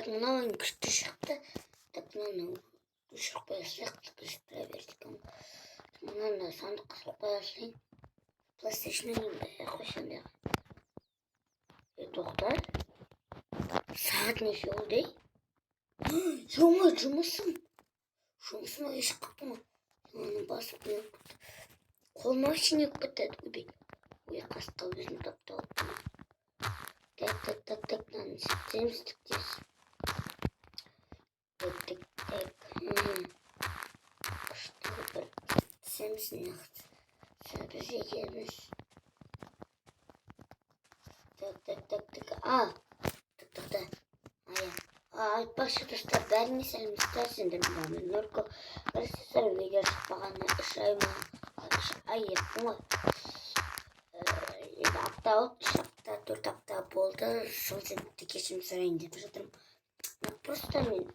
Мынау ойын күшті шықты. Так, мынаны өшіріп қоя салайық. Өшіп тұра берді екен. Мынаны сандыққа салып қоя салайын. PlayStation ойын қойшы андайға. Е, тоқта, сағат неше болды, ей? Ё, жұмысыма кешігіп қалыппын ғой. Оны басып не болып кетті, қолыма вообще не болып кетті? Ойбай, ой, қасқа өзім таптап. Так, так, так, так, мынаны істейміз. Так, так, так, так, күшті бір түсеміз нақты біз екеуміз. Так, так, так, так, а, так, тоқта. А, иә, айтпақшы, достар, бәріңе сәлеметсіздер. Сендермен мен, Нұрко. Білесіздер, видео шықпағанына 3 ай ма, 3 ай еттім ғой енді, апта болды, 3 апта, 4 апта болды. Сол себепті кешірім сұрайын деп жатырмын. Просто мен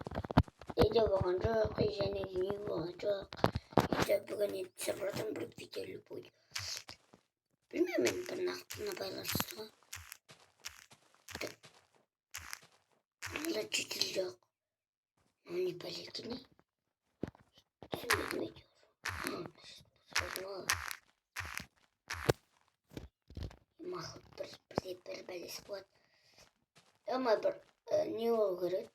үйде болған жоқ және де не болған жоқ. Енді бүгін енді түсіріп жатырмын бір видео, любой, білмеймін енді, бір нақтына байланысты ғой. Так, мында житель жоқ. Мынау не бәле екен, ей, түсінбедім әйтеуір. Сразу мақұл, бір бірде бір бәлесі болады ама бір не болу керек,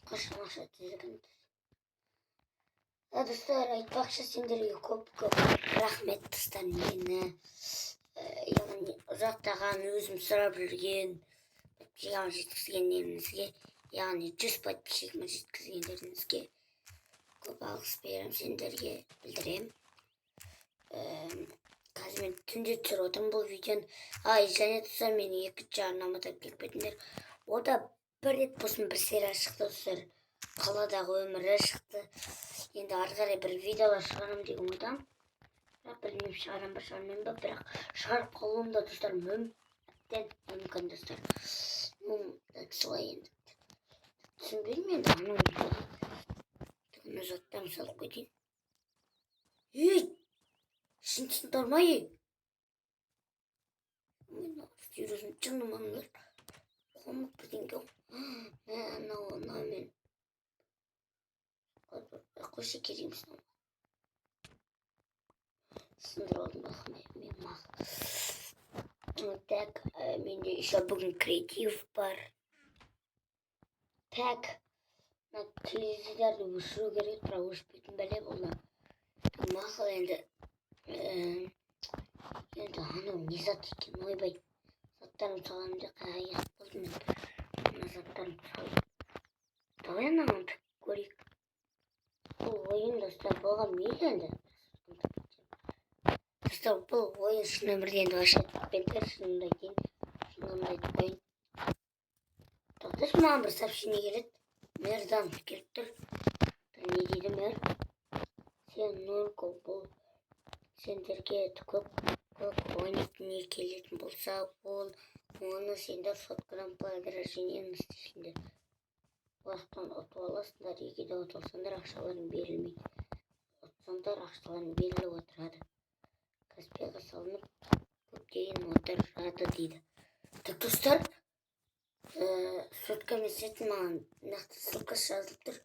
қашан ақша түседі? Достар, айтпақшы, сендерге көп көп рахмет, достар. Мені яғни ұзақтаған өзім сұрап жүрген подписчигіме жеткізгендеріңізге, яғни 100 подписчигіме жеткізгендеріңізге көп алғыс беремін, сендерге білдіремін. Қазір мен түнде түсіріп отырмын бұл видеоны. Ай, және, достар, менің екінші арнама да келіп кетіңдер. Ода бір рет болсын бір серия шықты, достар, қаладағы өмірі шықты. Енді ары қарай бір видеолар шығарамын деген ойдамын, бірақ білмеймін, шығарамын ба, шығармаймын ба. Бірақ шығарып қалуым да, достар, әбден мүмкін, достар. Ну, так, солай енді. Түсінбедім енді анау мына заттарын салып кетейін. Ей, түсінсіңдер ма, ей? Серьезно, жынымаңдар, қомық бірдеңе ғой. Мә, анау мынаумен қойшы, керек емес мынау. Сындырып алдым байқамай мен. Мақұл. Так, менде еще бүгін креатив бар. Так, мына телевизорды өшіру керек, бірақ өшпейтін бәле бұл да. Мақұл, енді енді анау не зат екен? Ойбай, заттарымды саламын деп қаяқ болдым мен. Мына заттарымды салып, давай ананы көрейік. Бұл ойын, достар, болған мейлі енді. Достар, бұл ойын шын өмірде енді вообще тікпеңдер, шынымды айтайын, шынымды айтып қояйын. Тоқташы, маған бір сообщение келеді, мэрдан келіп тұр. Не дейді мэр? Сен, Нұрко, бұл сендерге көп көп ойнайтын келетін болса, ол оны сендер соткадан подражание істейсіңдер, уақыттан ұтып аласыңдар. Егер де ұтылсаңдар, ақшаларың берілмейді, ұтсаңдар, ақшаларың беріліп отырады, Каспиға салынып көптеген отырады дейді. Так, достар, соткамен істейтін маған нақты ссылкасы жазылып тұр.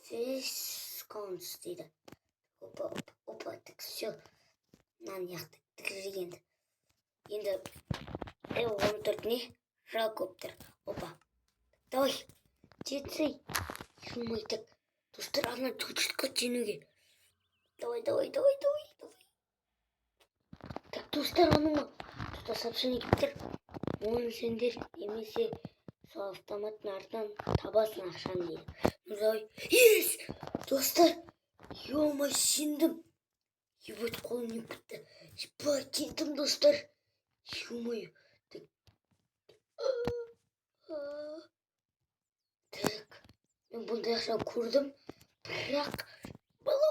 Фейсконс дейді. Опа, опа, опа, так, все, мынаны яқты тігілік енді. Енді 14 не жакоптер. Опа, давай, жетсей. Ё, так, достар, ана чуть жеңуге. Давай, давай, давай, давай, давай. Так, достар, анау тут сообщение келіп тұр. Оны сендер немесе сол автоматтың артынан табасың ақшаны дейді. Ну, давай. Есть, достар, ё, сендім. Ебать, қолым не кетті. Ебать, жеңдім, достар. Ё-моё. Так, так, мен бұндай ақшаны көрдім, бірақ бұл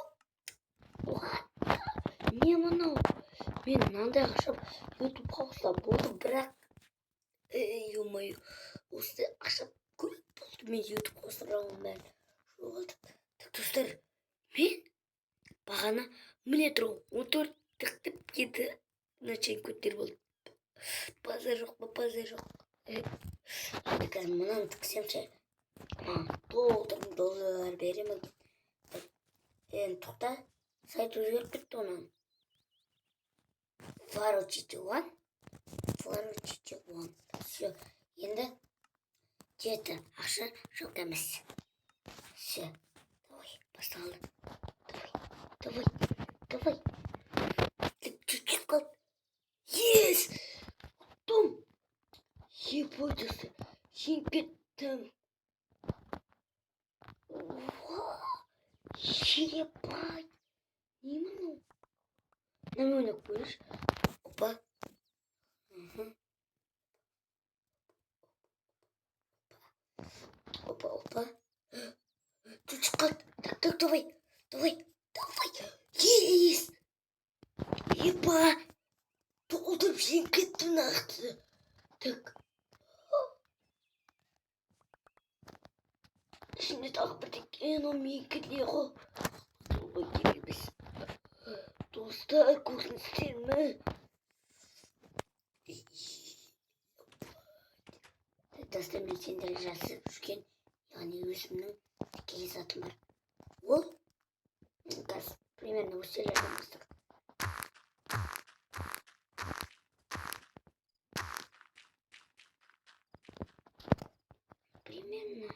не мынау? Мен мынандай ақша Ютубқа қосса болды, бірақ, ё-моё, осындай ақша көп болды. Мен Ютубқа қосып бәрін жоғалтып. Так, достар, мен бағана міне тұр ғой, 14 тіктіп еді, начальник көтеріп алды. Базар жоқ па, базар жоқ. Енді қазір мынаны тіксем ше, маған толтырып доллар бере ме екен? Енді тоқта, сайт өзгеріп кетті оның. Ворочите one, ворочите one. Все, енді жеті, ақша жоқ емес. Все, давай, басталды. Давай, давай, давай. Чуть-чуть қалды. Yes! Ұттым! Ебать, достар, жеңіп кеттім. Ебать! Не мынау? Мынаны ойнап көрейінші. Опа. Мхм. Опа, опа. Чуть-чуть қалды. Так, так, давай. Давай, давай. Yes! Еба! Толтырып жеңіп кеттім нақты. Так. Ішінде тағы бірдеңе, анау менікі де ғой. Ой, керек емес. Достар, көрдіңіздер ме? Достар, мен сендерге жасырып жүрген, яғни өзімнің тікелей затым бар. Ол қазір примерно осы жерлерден бастап. Примерно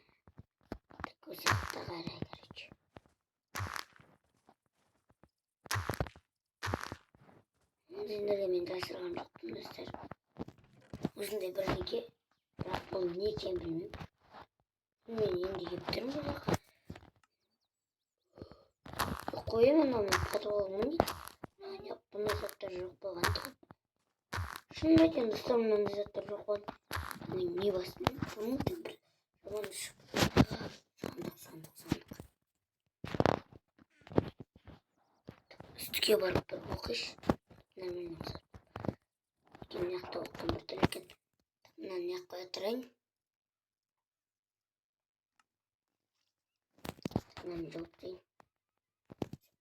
такой жақта қарай, короче. Сендерге мен жасырған жоқпын, достар. Осындай бірдеңе, бірақ бұл не екенін білмеймін. Мен енді келіп тұрмын бұл жаққа. Қоямын анау мен подвалымын дейді. Мына бұндай заттар жоқ болған тұғын. Шынымды айтайын, достар, мынандай заттар жоқ болған. Мен не бастым? Мүмкін бір жаман сандық, сандық, сандық. Үстіге барып бір оқиыншы. Нормально ұқсап. Өйткені мына жақта оқыған біртүрлі екен. Мынаны мына жаққа қоя тұрайын. Мынаны жауып тастайын.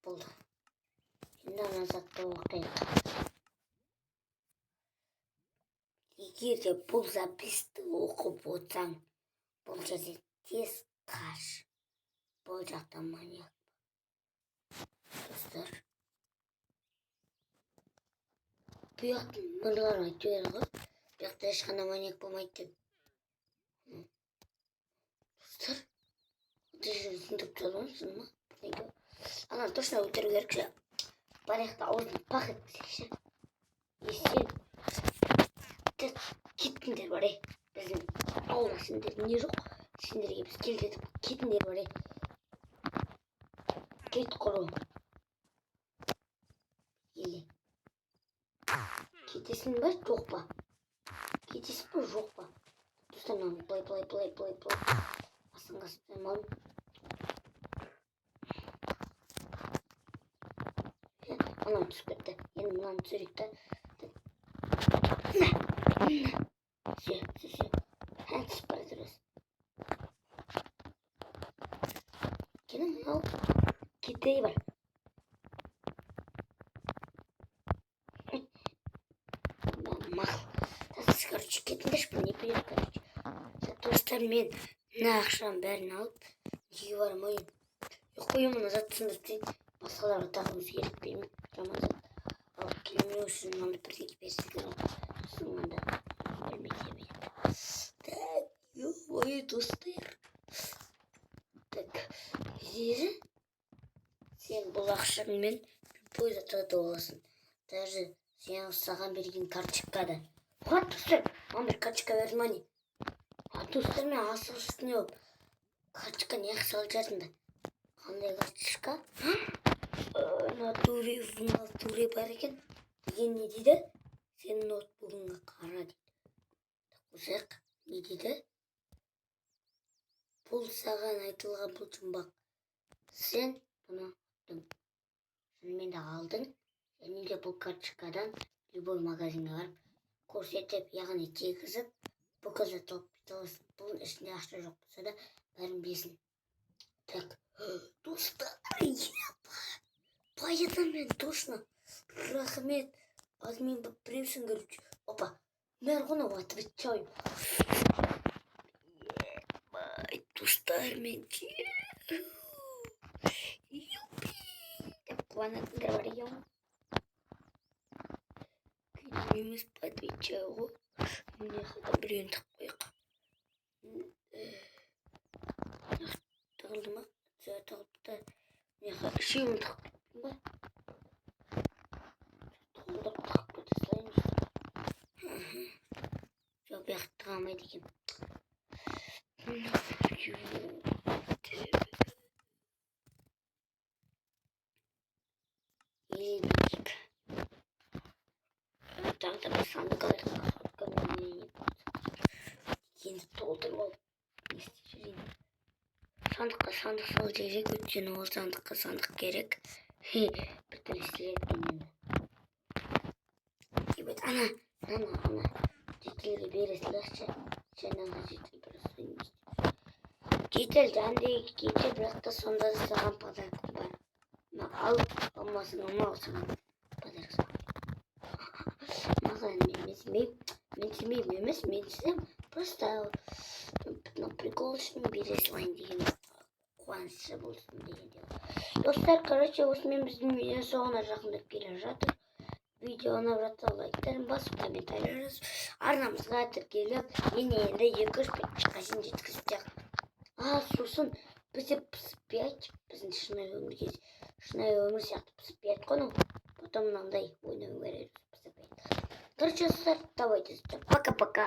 Болды. Енді ана затты оқиық. Егер де бұл записьті оқып отырсаң, бұл жерде тез қаш. Бұл жақта маньяк. Достар. Бұл жақтың мыналар айтып еді ғой. Бұл жақта ешқандай маньяк болмайды деп. Достар, осы жерде сындырып тастады ғой, шын ма? Бірдеңе. Ананы точно өлтіру керек ше. Барайық та аузын пах еткізейікші. Есен. Кеттіңдер бар, ей. Біздің ауылда сендер не жоқ. Сендерге біз келдетіп кетіңдер бар, ей. Кет құру. Еле. Кетесің ба, жоқ па? Кетесің ба, жоқ па? Достар, мынаны былай, былай, былай, былай, былай. Астыңға салып анау түсіп кетті. Енді мынаны түсірейік та. Все, все, все. Ә, түсіп бара жатыр өзі. Өйткені мынау кете бар. Мақұл. Короче, кетіңдерші, бұл не береді, короче. Достар, мен мына ақшаның бәрін алып, неге бармайын? Қоямын, мына затты сындырып тастайын. Басқаларға тағы өзгеріп бермейді. Жаман зат алып келмеу үшін мынандай бірдеңе берсеңдер ғой. Сосын мында білмейді мен. Так, ой, достар. Так, не? Сен бұл ақшаңмен любой зат сатып аласың. Даже сен саған берген карточкада. Вот, достар, маған бір карточка берді ма не? А, достар, мен асығыс үстіне болып карточка неғып салып жатырмын ба? Қандай карточка? Натуре, в натуре бар екен. Деген не дейді? Сенің ноутбугыңа қара дейді. Қосайық. Не дейді? Бұл саған айтылған бұл жұмбақ. Сен бұны ұттың. Шынымен де алдың. Және де бұл карточкадан любой магазинге барып көрсетіп, яғни тегізіп, бүкіл зат алып кете аласың. Бұның ішінде ақша жоқ болса да бәрін білесің. Так, достар, еба! Баядан мен точно. Рахмет. Админ болып біреусің, короче. Опа, мэр ғой, отвечаю. Достар, мен юпи деп қуанатындар бар екен ғой. Күйдім емес па, отвечаю ғой. Міне, жақта біреуін тығып қояйық. Тығылды ма? Тығылыпты. Мына жаққа үшеуін тығып кеттім ба? Толтырып тығып кете салайын. Жоқ, бұл жақта тыға алмайды екен. Или бүйтейік. Тағы да бір сандық алайық. Енді толтырып алып не істеп жүр енді? Сандыққа сандық салып жіберейік, өйткені ол сандыққа сандық керек. Біртүрлі істеледі екен енді. Ебать, ана ана ана жительге бере салайықшы. Жаңағы житель просто не істеп жүр? Житель, жанды житель, бірақ та сонда да саған подаркам бар. Мына ал, алмасың, алма, саған подарок. Маған мен сенбеймін, мен сенбеймін емес, мен сенемін. Просто мына прикол үшін бере салайын деген, қуанышы болсын дегенде. Достар, короче, осымен біздің видео соңына жақындап келе жатыр. Видео ұнап жатса, лайктарын басып, комментарий жазып, арнамызға тіркеліп, мені енді 200 подписчикқа шейін жеткізіп. А сосын бізде PS5, біздің шынайы өмірге, шынайы өмір сияқты PS5 қой мынау. Потом мынандай ойнау керек PS5. Короче, достар, давайте, пока пока.